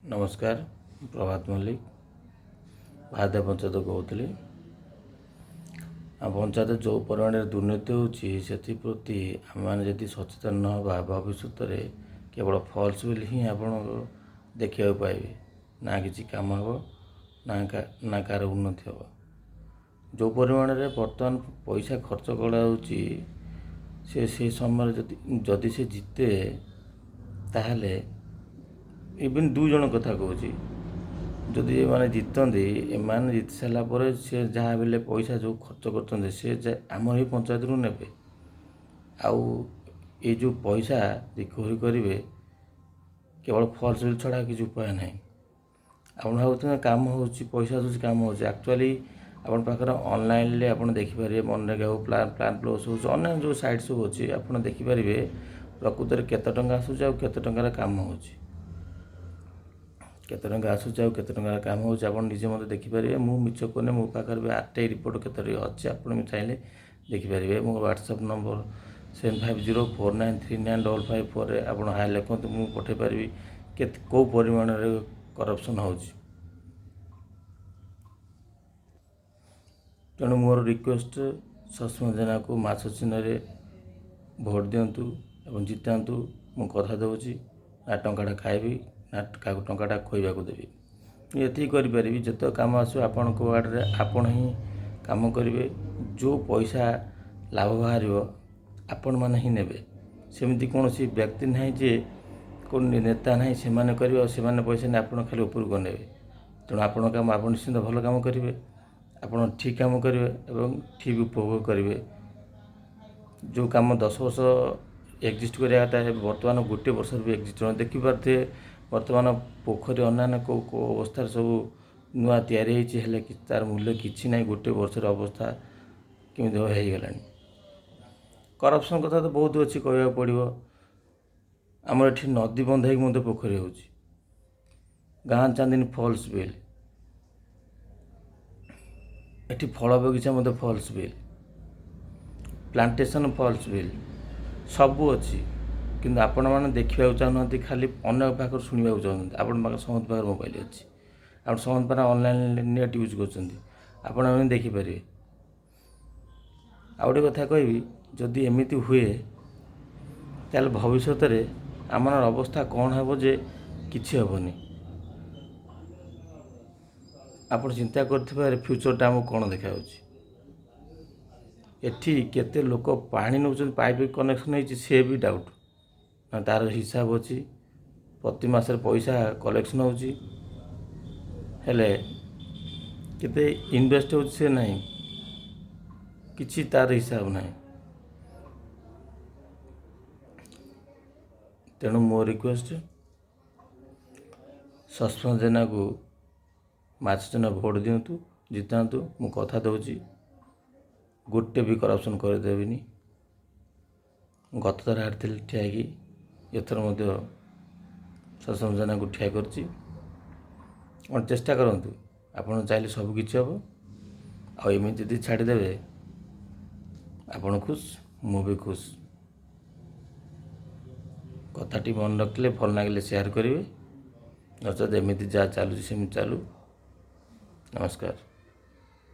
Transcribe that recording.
ନମସ୍କାର, ମୁଁ ପ୍ରଭାତ ମଲ୍ଲିକ, ଭାରତୀୟ ପଞ୍ଚାୟତ କହୁଥିଲି। ଆଉ ପଞ୍ଚାୟତ ଯେଉଁ ପରିମାଣରେ ଦୁର୍ନୀତି ହେଉଛି, ସେଥିପ୍ରତି ଆମେମାନେ ଯଦି ସଚେତନ ନ ହେବା, ଭବିଷ୍ୟତରେ କେବଳ ଫଲ୍ସ ବିଲ୍ ହିଁ ଆପଣ ଦେଖିବାକୁ ପାଇବେ। ନା କିଛି କାମ ହେବ, ନା କାହାର ଉନ୍ନତି ହେବ। ଯେଉଁ ପରିମାଣରେ ବର୍ତ୍ତମାନ ପଇସା ଖର୍ଚ୍ଚ କରାଯାଉଛି, ସେ ସେଇ ସମୟରେ ଯଦି ସେ ଜିତେ, ତାହେଲେ ଇଭିନ୍ ଦୁଇ ଜଣ କଥା କହୁଛି, ଯଦି ଏମାନେ ଜିତନ୍ତି, ଏମାନେ ଜିତି ସାରିଲା ପରେ ସେ ଯାହା ବି ହେଲେ ପଇସା ଯେଉଁ ଖର୍ଚ୍ଚ କରୁଛନ୍ତି, ସେ ଆମର ଏଇ ପଞ୍ଚାୟତରୁ ନେବେ। ଆଉ ଏଇ ଯେଉଁ ପଇସା ରିକଭରି କରିବେ, କେବଳ ଫଲ୍ସ ବିଲ୍ ଛଡ଼ା କିଛି ଉପାୟ ନାହିଁ। ଆପଣ ଭାବୁଥିବେ କାମ ହେଉଛି, ପଇସା ଆସୁଛି, କାମ ହେଉଛି। ଆକ୍ଚୁଆଲି ଆପଣ ପାଖରେ ଅନଲାଇନ୍ରେ ଆପଣ ଦେଖିପାରିବେ, ମନରେଗା ହେଉ, ପ୍ଲାନ୍ ପ୍ଲସ୍ ହେଉଛି, ଅନ୍ୟାନ୍ୟ ଯେଉଁ ସାଇଟ୍ ସବୁ ଅଛି, ଆପଣ ଦେଖିପାରିବେ ପ୍ରକୃତରେ କେତେ ଟଙ୍କା ଆସୁଛି ଆଉ କେତେ ଟଙ୍କାର କାମ ହେଉଛି। କେତେ ଟଙ୍କା ଆସୁଛି ଆଉ କେତେ ଟଙ୍କାର କାମ ହେଉଛି, ଆପଣ ନିଜେ ମଧ୍ୟ ଦେଖିପାରିବେ। ମୁଁ ମିଛ କହୁନି। ମୋ ପାଖରେ ବି ଆର୍ ଟି I report କେତେ ଅଛି, ଆପଣ ବି ଚାହିଁଲେ ଦେଖିପାରିବେ। ମୋ ହ୍ୱାଟ୍ସଆପ୍ ନମ୍ବର 7504939554ରେ ଆପଣ ହାଏ ଲେଖନ୍ତୁ, ମୁଁ ପଠାଇ ପାରିବି କେତେ କେଉଁ ପରିମାଣରେ କରପ୍ସନ୍ ହେଉଛି। ତେଣୁ ମୋର ରିକ୍ୱେଷ୍ଟ, ସସ୍ମିତା ଜେନାକୁ ମାଛ ଚିହ୍ନରେ ଭୋଟ ଦିଅନ୍ତୁ ଏବଂ ଜିତାନ୍ତୁ। ମୁଁ କଥା ଦେଉଛି, ନା ଟଙ୍କାଟା ଖାଇବି, ନା କାହାକୁ ଟଙ୍କାଟା ଖୋଇବାକୁ ଦେବି। ମୁଁ ଏତିକି କରିପାରିବି, ଯେତେକ କାମ ଆସିବ ଆପଣଙ୍କ ୱାର୍ଡ଼ରେ, ଆପଣ ହିଁ କାମ କରିବେ। ଯେଉଁ ପଇସା ଲାଭ ବାହାରିବ, ଆପଣମାନେ ହିଁ ନେବେ। ସେମିତି କୌଣସି ବ୍ୟକ୍ତି ନାହିଁ ଯେ କେଉଁ ନେତା ନାହିଁ, ସେମାନେ କରିବେ ଆଉ ସେମାନେ ପଇସା ନେଇ ଆପଣ ଖାଲି ଉପରକୁ ନେବେ। ତେଣୁ ଆପଣଙ୍କ କାମ ଆପଣ ନିଶ୍ଚିନ୍ତ ଭଲ କାମ କରିବେ, ଆପଣ ଠିକ୍ କାମ କରିବେ ଏବଂ ଠିକ୍ ଉପଭୋଗ କରିବେ। ଯେଉଁ କାମ 10 ବର୍ଷ ଏକ୍ଜିଷ୍ଟ କରିବା କଥା, ବର୍ତ୍ତମାନ ଗୋଟିଏ ବର୍ଷରେ ବି ଏକ୍ଜିଷ୍ଟ ଦେଖିପାରୁଥିବେ। ବର୍ତ୍ତମାନ ପୋଖରୀ ଅନ୍ୟାନ୍ୟ କେଉଁ କେଉଁ ଅବସ୍ଥାରେ ସବୁ ନୂଆ ତିଆରି ହେଇଛି, ହେଲେ ତା'ର ମୂଲ୍ୟ କିଛି ନାହିଁ। ଗୋଟିଏ ବର୍ଷର ଅବସ୍ଥା କେମିତି ହେଇଗଲାଣି। କରପ୍ସନ୍ କଥା ତ ବହୁତ ଅଛି କହିବାକୁ ପଡ଼ିବ। ଆମର ଏଠି ନଦୀ ବନ୍ଧ ହେଇକି ମଧ୍ୟ ପୋଖରୀ ହେଉଛି। ଗାଁ ଚାନ୍ଦିନୀ ଫଲ୍ସ ବିଲ୍, ଏଠି ଫଳ ବଗିଚା ମଧ୍ୟ ଫଲ୍ସ ବିଲ୍, ପ୍ଲାଣ୍ଟେସନ୍ ଫଲ୍ସ ବିଲ୍, ସବୁ ଅଛି। କିନ୍ତୁ ଆପଣମାନେ ଦେଖିବାକୁ ଚାହୁଁନାହାନ୍ତି, ଖାଲି ଅନ୍ୟ ପାଖରୁ ଶୁଣିବାକୁ ଚାହୁଁଛନ୍ତି। ଆପଣଙ୍କ ପାଖରେ, ସମସ୍ତ ପାଖରେ ମୋବାଇଲ୍ ଅଛି, ଆପଣ ସମସ୍ତ ପାଖରେ ଅନଲାଇନ୍ ନେଟ୍ ୟୁଜ୍ କରୁଛନ୍ତି, ଆପଣମାନେ ଦେଖିପାରିବେ। ଆଉ ଗୋଟେ କଥା କହିବି, ଯଦି ଏମିତି ହୁଏ, ତାହେଲେ ଭବିଷ୍ୟତରେ ଆମର ଅବସ୍ଥା କ'ଣ ହେବ ଯେ କିଛି ହେବନି। ଆପଣ ଚିନ୍ତା କରୁଥିବେ ଫ୍ୟୁଚର୍ଟା ଆମକୁ କ'ଣ ଦେଖାଯାଉଛି। ଏଠି କେତେ ଲୋକ ପାଣି ନେଉଛନ୍ତି, ପାଇପ୍ କନେକ୍ସନ୍ ହେଇଛି, ସେ ବି ଡାଉଟ୍ ନା ତା'ର ହିସାବ ଅଛି। ପ୍ରତି ମାସରେ ପଇସା କଲେକ୍ସନ୍ ହେଉଛି, ହେଲେ କେତେ ଇନଭେଷ୍ଟ ହେଉଛି ସେ ନାହିଁ, କିଛି ତା'ର ହିସାବ ନାହିଁ। ତେଣୁ ମୋ ରିକ୍ୱେଷ୍ଟ, ସସ୍ମିତା ଜେନାକୁ ମାଛ ଚିହ୍ନ ଭୋଟ ଦିଅନ୍ତୁ, ଜିତାନ୍ତୁ। ମୁଁ କଥା ଦେଉଛି, ଗୋଟେ ବି କରପ୍ସନ୍ କରିଦେବିନି। ଗତ ଥର ହାରିଥିଲି ଠିଆ ହେଇକି, ଏଥର ମଧ୍ୟ ସସ୍ମିତା ଜେନାକୁ ଠିଆ କରିଛି। ଆପଣ ଚେଷ୍ଟା କରନ୍ତୁ, ଆପଣ ଚାହିଁଲେ ସବୁ କିଛି ହେବ। ଆଉ ଏମିତି ଯଦି ଛାଡ଼ିଦେବେ, ଆପଣ ଖୁସ୍, ମୁଁ ବି ଖୁସ୍। କଥାଟି ମନେ ରଖିଲେ, ଭଲ ଲାଗିଲେ ସେୟାର କରିବେ, ନଚେତ୍ ଏମିତି ଯାହା ଚାଲୁଛି ସେମିତି ଚାଲୁ। ନମସ୍କାର।